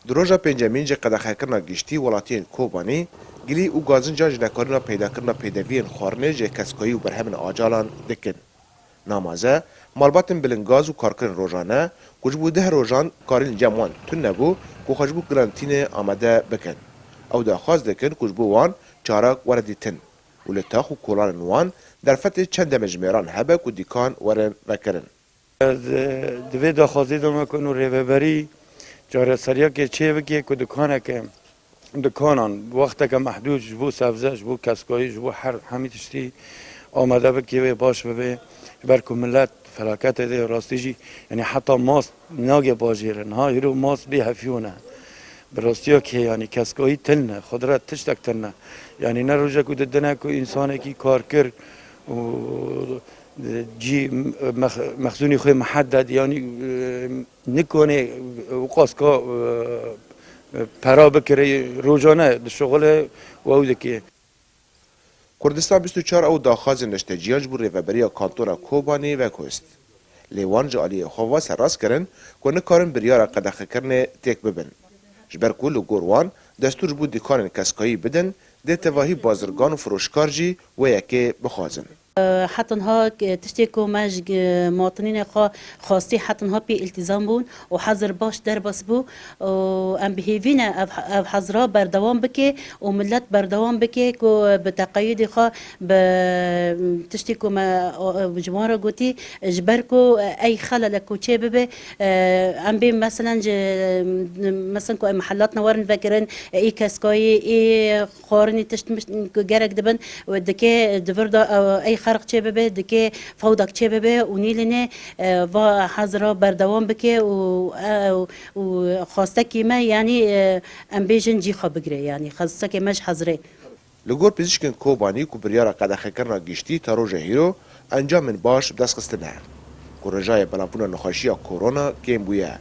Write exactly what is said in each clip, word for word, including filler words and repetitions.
Di roja pêncemîn ji qedexekirina giştî welatiyên Kobanî, gilî û gazincan ji nekarîna peydakirina pêdeviyên xwarinê ji keskoyî û berhemên acalan dikin. Namaze, malbatên bilingaz û karkirên rojane ku ji bo deh rojan karî li cem wan tune bû ku xwe ji bo karantînê amade bikin. Ew daxwaz dikin ku ji bo wan çarek were dîtin û li tax û kolanên wan derfetê çend demjimêran hebe ku dîkan werin vekirin. Di, di vê daxwazê de me ku û rêveberî çareseriyekê çê bike ku dikaneke, dikanan wexteke mehdûd ji bo sebze, ji bo keskoyî, ji bo her hemî tiştî amade bike wê baş bibe. Ji ber ku millet felaketê de rastî jî, yanî heta mast nage bajêre. Niha hîro mast bê hefîyo ne. Bi rastiya kê, yanî keskoyî tune, xudret tiştek tune. Yanî ne rojek ku didine ku însanekî kar kir û cî mex-, mexzûnî xwe mihedded, yanî, e, nikane û qaska, e, e, pera bikire, rojane dişuxile û ew dike. Kurdistan bîst û çar ew daxwazên neşteciyan ji bo rêveberiya kantona Kobanê vekost. Lê wan ji aliyê xwe ve serrast kirin ku nikarin biryara qedexekirinê têk bibin. Ji ber ku li gor wan destûr ji bo dîkanên keskoyî bidin, dê tevahî bazirgan û firoşkar jî wê yekê bixwazin. Heta niha tiştê ku me ji matinînê xwe xwestî, heta niha pê îltîzam bûn û hezir baş derbas bû û em bi hêvî ne ev, ev hezra berdewam bike û millet berdewam bike ku bi teqeyûdê xwe, bi tiştê ku me, e, ji wan re gotî, ji ber ku ey xelele ku çê bibe, e, em bê meselen ji, meselen ku em mihelat ne werin vekirin, ê keskayî, ê xwarinê tişt mişt ku gerek dibin, û dike di vir de, e, ey xerq çê bibe, dike fewdak çê bibe û nîlinê, e, va hezra berdewam bike û, e, û xwestekî me, yanî, e, em bêjin cî xwe bigire, yanî xwestekê me ji hezrê. Li gor pizîşkên Kobanî ku biryara qedexekirina giştî ta roja hîro encamên baş bi dest xistine, ku rijayê belavbûna nexweşiya korona kêm bûye.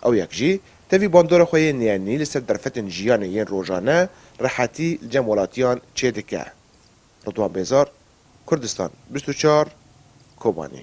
Ew yek jî tevî bandora xwe yê nênî li ser derfetên jiyanê yên rojane rehetî li cem welatiyan çêdike. Ridwan Bêzar, Kurdistan bîst û çar, Kobanî.